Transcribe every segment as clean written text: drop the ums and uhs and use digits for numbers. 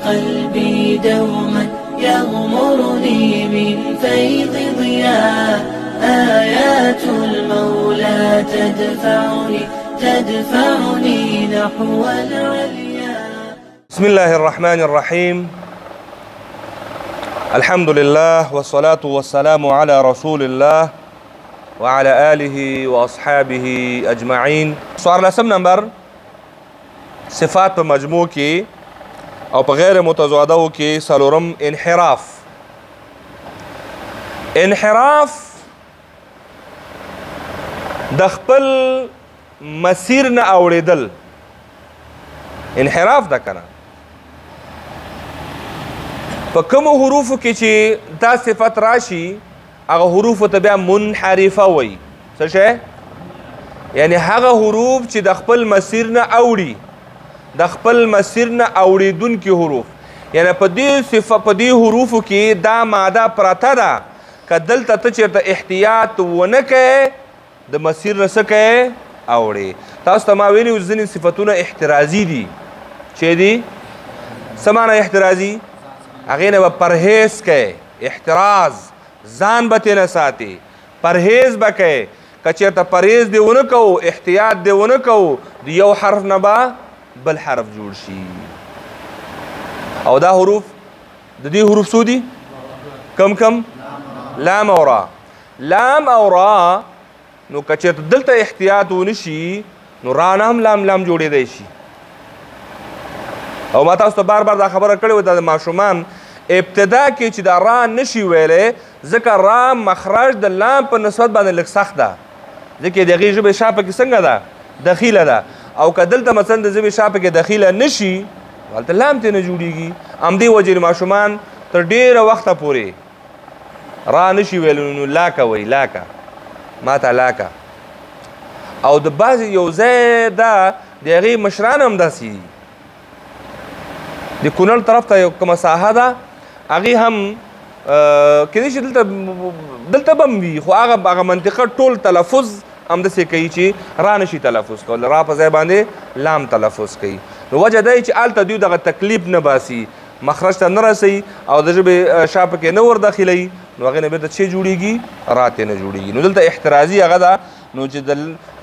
قلبي دوما يغمرني من فيض ضياء. آيات المولى تدفعني تدفعني نحو العليا. بسم الله الرحمن الرحيم. الحمد لله والصلاة والسلام على رسول الله وعلى آله وأصحابه أجمعين. څوارلسم نمبر صفات په مجموع کې او په غیر متضادو کې څلورم انحراف. انحراف د خپل مسیر نه اوړېدل، انحراف ده کنه. په کومو حروفو کې چې دا صفت راشي هغه حروفو ته بیا منحرفه وایي. څه شی؟ یعنی هغه حروف چې د خپل مسیر نه اوړي، د خپل مسیر نه اوړېدونکي حروف. یعنی په دې صفه په دې حروفو کې دا ماده پرته ده، که دلته ته چېرته احتیاط ونه کوې د مسیر نه څه کوې؟ اوړې. تاسو ته ما ویلي وو ځینې صفتونه احترازي دي. چې دي څه معنی احترازي؟ هغې نه به پرهیز کوې، احتراز، ځان به ترې نه ساتې، پرهیز به کوې. که چېرته پرهیز دې ونه کوو، احتیاط دې ونه کوو، د یو حرف نه به بل حرف جوړ شي. او دا حروف د دې حروف څو دي؟ کم کم؟ لام او را. لام او را. نو که چېرته دلته احتیاط ونه شي نو را نه هم لام لام جوړېدی شي. او ما تاسو ته بار بار دا خبره کړې وه، دا د ماشومان ابتدا کې چې دا را نشي ویلی، ځکه را مخرج د لام په نسبت باندې لږ سخت ده، ځکه د هغې ژبې شا پکې څنګه ده؟ دخیله ده. او که دلته مثلا د ژبې شا پکې دخیله نشي هلته لام ترې نه جوړېږي. همدې وجې ماشومان تر ډېره وخته پورې را نشي ویلی، نو لاکه وایي، لاکه ما ته لاکه. او د بعضې یو ځای ده د هغې مشران هم داسې دي، د کونړ طرف ته یو کومه ساحه ده هغې هم کېدای شي دلته به هم وي، خو هغه منطقه ټول تلفظ همداسې کوي چې را نشي تلفظ کولی، را په ځای باندې لام تلفظ کوي. نو وجه دا چې هلته دوی دغه تکلیف نه باسي، مخرج ته نه رسوي او د ژبې شا پکې نه ورداخلوي، نو هغې نه بېرته څه جوړېږي؟ را ترې نه جوړېږي. نو دلته احترازي هغه ده، نو چې د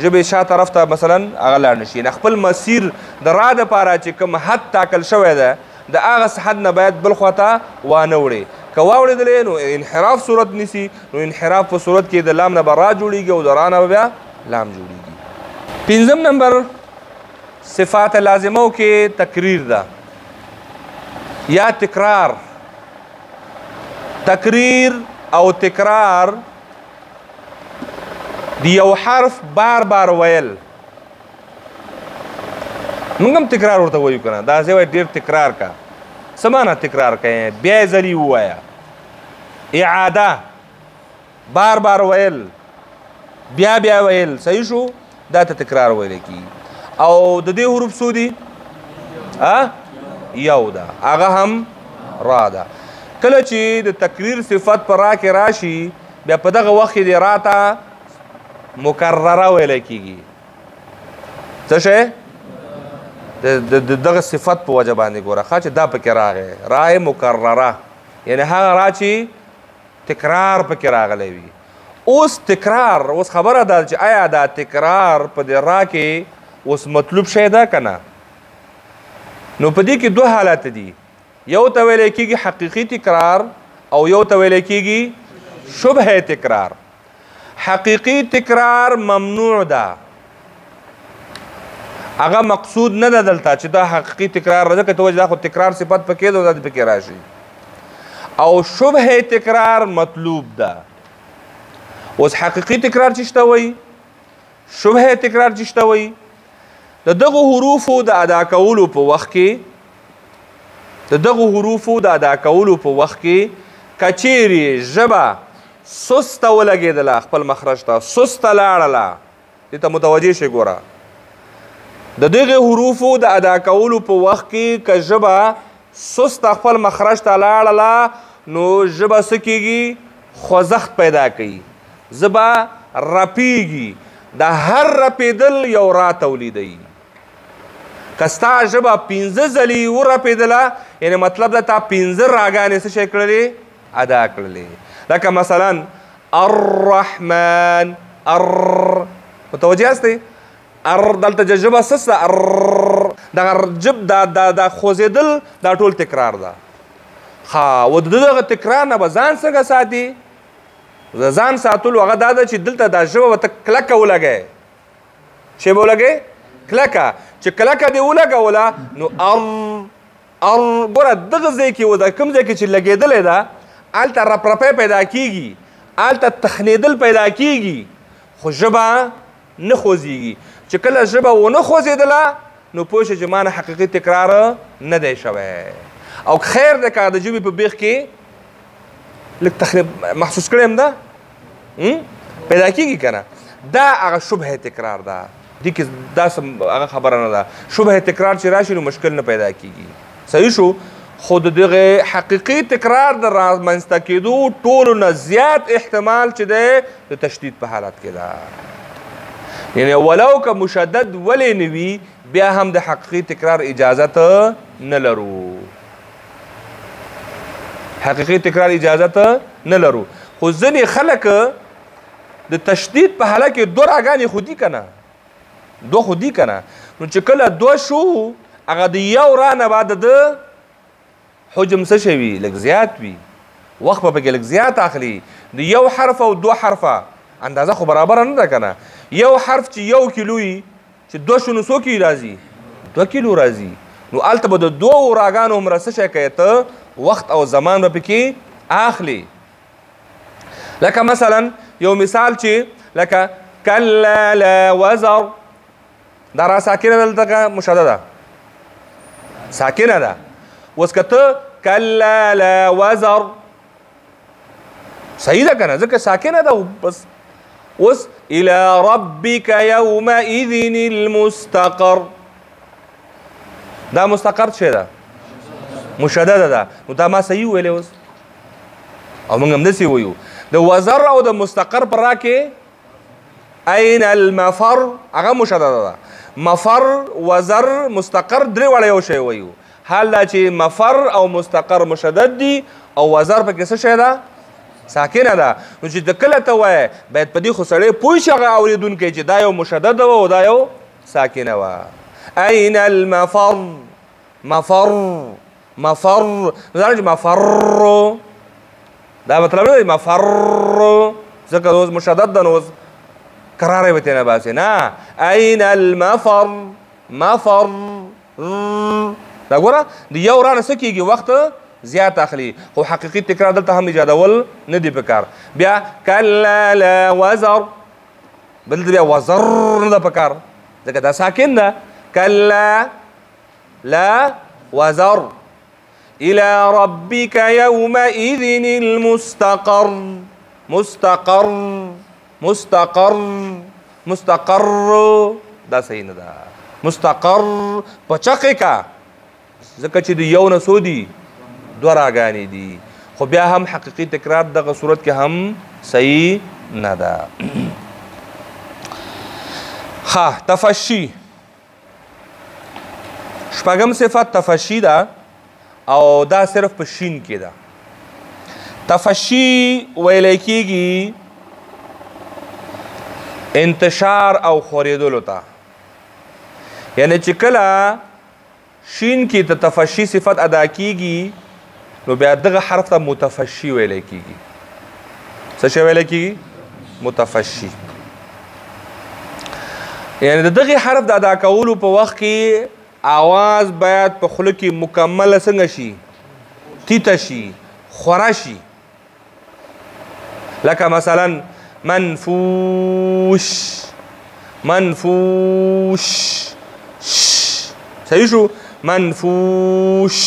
ژبې شا طرف ته مثلا هغه لاړ نه شي، نه خپل مسیر د را دپاره چې کوم حد ټاکل شوی ده د هغه حد نه باید بل خوا ته وانه وړي. که واوړېدلې نو انحراف صورت نیسي، نو انحراف په صورت کې د لام نه به را جوړېږي او د را نه به بیا لام جوړېږي. پنځم نمبر صفات لازمو کې تکریر ده یا تکرار. تکریر او تکرار د یو حرف بار بار ویل. موږ هم تکرار ورته وایو که نه، دا ځای وایي ډېر تکرار کا. څه معنی تکرار کوې؟ بیا یې ځلې ووایه. اعاده، بار بار ویل، بیا بیا ویل، صحیح شو؟ دا ته تکرار ویل کېږي. او د دې حروف څو دي؟ یو ده، هغه هم را ده. کله چې د تکریر صفت په را کې راشي بیا په دغه وخت کې د را ته مکرره ویل کېږي. څه شی؟ د دغه صفت په وجه باندې ګوره ښه چې دا پکې راغی، رای مکرره، یعنی هغه را چې تکرار پکې راغلی وي. اوس تکرار، اوس خبره ده چې آیا دا تکرار په دې را کې اوس مطلوب شی ده که نه؟ نو په دې کې دوه حالت دي، یو ته ویل کېږي حقیقي تکرار او یو ته ویل کېږي شبهه تکرار. حقیقي تکرار ممنوع ده، هغه مقصود نه ده دلته چې دا حقیقي تکرار ده، ځکه ته وایې دا خو تکرار صفت پکې ده او دا دې پکې راشي. او شبهه تکرار مطلوب ده. اوس حقیقي تکرار چې شته وایي، شبهه تکرار چې شته وایي، د دغو حروفو د ادا کولو په وخت کې، د دغو حروفو د ادا کولو په وخت کې که چیرې ژبه سسته ولګېدله خپل مخرج ته، سسته لاړله، دې ته متوجه شئ ګوره، د دغې حروفو د ادا کولو په وخت کې که ژبه سسته خپل مخرج ته لاړله نو ژبه څه کېږي؟ خوځښت پیدا کوي، ژبه رپېږي. د هر رپېدل یو را تولیدوي. که ستا ژبه 5 ځلې ورپېدله، یعنې مطلب دا تا 5 راګانې څه شی کړلې؟ ادا کړلې. لکه مثلا الرحمن، ار، متوجه یاستئ؟ ار دلته ژبه څه ده؟ ار، دغه ژب دا خوځېدل دا ټول تکرار ده. ښه، و د دغه تکرار نه به ځان څنګه ساتي؟ د ځان ساتلو هغه دا ده چې دلته دا ژبه به ته کلکه ولګوې. چې به ولګوې؟ کلکه. چې کلکه دې ولګوله نو ار ار، ګوره دغه ځای کې و دا کوم ځای کې چې لګېدلی ده هلته رپرپی پیدا کېږي، هلته تخنېدل پیدا کېږي، خو ژبه نه خوځېږي. چې کله ژبه ونه خوځېدله نو پوه شې چې ما نه حقیقي تکرار نه دی شوی. او خیر دی که د ژبې په بیخ کې لږ تخریب محسوس کړی هم ده پیدا کېږي که نه، دا هغه شبهه تکرار ده. دې کې داسې هغه خبره نه ده. شبهه تکرار چې راشي نو مشکل نه پیدا کېږي. صحیح شو؟ خو د دغه حقیقي تکرار د رامنځته کېدو ټولو نه زیات احتمال چې دی د تشدید په حالت کې ده. یعنې ولو که مشدد ولې نه وي بیا هم د حقیقي تکرار اجازت نه لرو. حقیقي تکرار اجازت نه لرو. خو ځینې خلک د تشدید په حالت کې دوه راګانې خو دي که نه، دوه خو دي که نه، نو چې کله دوه شو هغه د یو را نه بعد د حجم څه شی وي؟ لږ زیات وي، وخت به پکې لږ زیات اخلي. د یو حرف او دوه حرفه اندازه خو برابره نه ده که نه. یو حرف چې 1 کیلو وي چې دوه شو نو څو کیلو راځي؟ 2 کیلو راځي. نو هلته به د دوو راګانو هومره څه شی کوې ته؟ وخت او زمان به پکې اخلي. لکه مثلا یو مثال چې لکه کلا لا وزر، دا را ساکنه دلته که مشدده؟ ساکنه ده. اوس که ته کلا لا وزر، صحیح ده که نه؟ ځکه ساکنه ده بس. اوس الى ربک یومئذ المستقر، دا مستقر څه ده؟ مشدده ده. نو دا ما صحیح وویلې اوس، او موږ همداسې وایو. د وزر او د مستقر په را کې این المفر هغه مشدده ده. مفر، وزر، مستقر درې واړه یو شی وایو. حال دا چې مفر او مستقر مشدد دي او وزر پکې څه شی ده؟ ساکنه ده. نو چې د کله ته وایې باید په دې خو سړی پوه شي هغه اورېدونکی چې دا یو مشدده وه او دا یو ساکنه وه. این المفر، مفر، مفر، دا نه چې مفر، دا مطلب نه دی مفر، ځکه اوس مشدد ده نو اوس کراره به ترې نه باسې. نه، این المفر، مفر، دا ګوره د یو را نه څه کېږي؟ وخت زیات اخلي. خو حقیقي تکرار دلته هم ایجادول نه دی پکار. بیا کلا لا وزر، دلته بیا وزر نه ده پکار ځکه دا ساکن ده. کلا لا وزر الى ربك يومئذ المستقر، مستقر، مستقر، مستقر، دا صحیح نه ده. مستقر په چقې کا، ځکه چې د یو نه څو دي؟ دوه راګانې دي. خو بیا هم حقیقي تکرار دغه صورت کې هم صحیح نه ده. ښه، تفشي، شپږم صفت تفشي ده، او دا صرف په شین کې ده. تفشي ویلی کېږي انتشار او خورېدلو ته. یعنې چې کله شین کې د تفشي صفت ادا کېږي نو بیا دغه حرف ته متفشي ویلی کېږي. څه شی ویلی کېږي؟ متفشي. یعنې د دغې حرف د ادا کولو په وخت کې آواز باید په خوله کې مکمله څنګه شي؟ تیته شي، خوره شي. لکه مثلا منفوش، منفوش، صحیح شو؟ منفوش،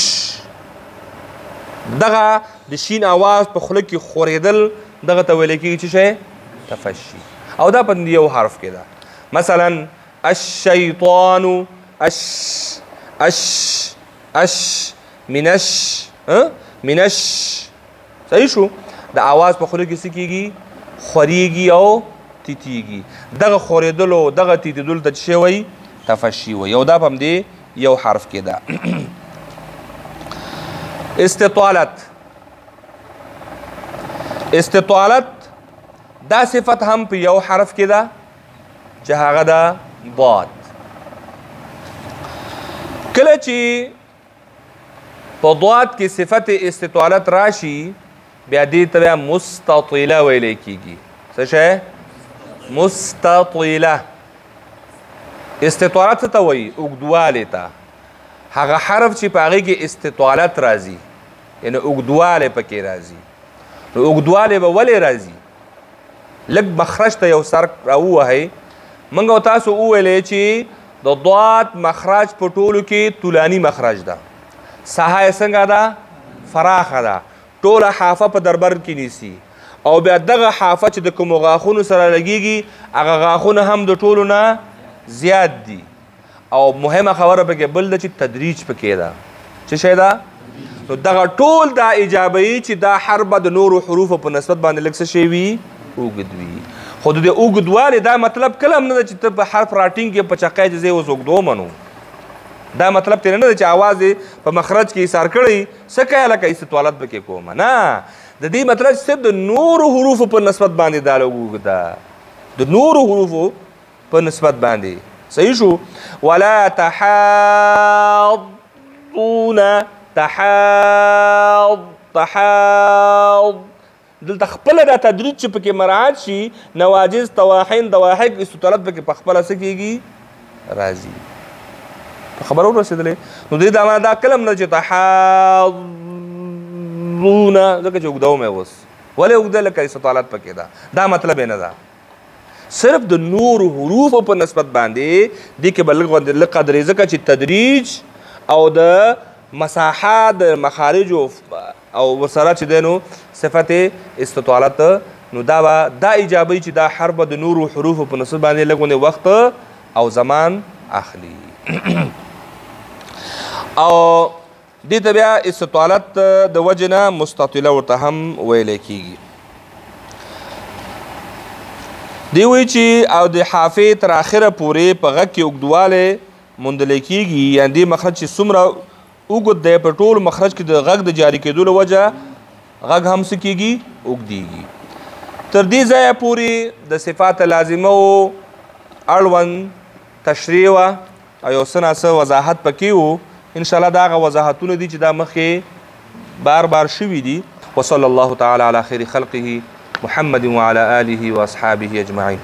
دغه د شین آواز په خوله کې خورېدل دغه ته ویل کېږي چې شی؟ تفشي. او دا په یو حرف کې ده. مثلا الشیطان، اش، اش، اش، منش، منش، صحیح شو؟ د آواز په خوله کې څه کېږي؟ خورېږي او تیتېږي. دغه خورېدلو دغه تیتېدلو ته څه شی وایي؟ تفشي وایي. او دا په همدې یو حرف کې ده. استطالت، استطالت دا صفت هم په یو حرف کې ده چې هغه ده ضاد. کله چې په ضاد کې صفت استطالت راشي بیا دې ته بیا مستطیله ویلی کېږي. څه شی؟ مستطیله. استطالت څه ته وایي؟ اوږدوالی ته. هغه حرف چې په هغې کې استطالت راځي، یعنې اوږدوالی پکې راځي. نو اوږدوالی به ولې راځي؟ لږ مخرج ته یو سر راووهئ. موږ او تاسو وویلې چې د ضاد مخرج په ټولو کې طولاني مخرج ده. ساحه یې څنګه ده؟ فراخه ده، ټوله حافه په دربر کې نیسي. او بیا دغه حافه چې د کومو غاښونو سره لګیږي هغه غاښونه هم د ټولو نه زیات دي. او مهمه خبره پکې بل ده چې تدریج پکې ده. څه شی ده؟ نو دغه ټول دا ایجابوي چې دا حرف به د نورو حروفو په نسبت باندې لږ څه شی وي؟ اوږد وي. خو د دې اوږدوالي دا مطلب کله هم نه ده چې ته په حرف راټینګ کې په چقۍ چې زه یې اوس اوږدوم، نو دا مطلب ترې نه ده چې اواز یې په مخرج کې ایسار کړی څه کوې لکه استطالت پکې کومه. نه، د دې مطلب صرف د نورو حروفو په نسبت باندې دا لږ اوږد ده، د نورو حروفو په نسبت باندې. صحیح شو؟ ولا تحاضون، تحاض، تحاض. دلته خپله دا تدریج چې پکې مراعات شي، نواجز، تواحین، دواحق، استطالت پکې په خپله څه کېږي؟ راځي. په خبره ورسېدلې؟ نو دې دا معنا دا کله هم نه چې تحاضون، ځکه چې اوږدوم یې اوس. ولې اوږده؟ لکه استطالت پکې ده. دا مطلب یې نه ده. صرف د نورو حروفو په نسبت باندې دې کې به لږ غوندې لږ قدرې، ځکه چې تدریج او د مساحه د مخارجو او ورسره چې دی نو صفت استطالت، نو دا به دا ایجابوي چې دا حرف به د نورو حروفو په نسبت باندې لږ غوندې وخت او زمان اخلي. او دې ته بیا استطالت د وجې نه مستطیله ورته هم ویلی کېږي. دی وایي چې او د حافې تر آخره پورې په غږ کې اوږدوالی موندلی کېږي، یعنې دې مخرج چې څومره اوږد دی په ټول مخرج کې د غږ د جاري کېدو له وجه غږ هم څه کېږي؟ اوږدېږي. تر دې ځایه پورې د صفات لازمه اړوند تشریح وه او یو څه ناڅه وضاحت پکې و. انشاءالله دا هغه وضاحتونه دي چې دا مخکې بار بار شوي دي. وصلی الله تعالی علی خیر خلقه محمد وعلى آله وأصحابه أجمعين.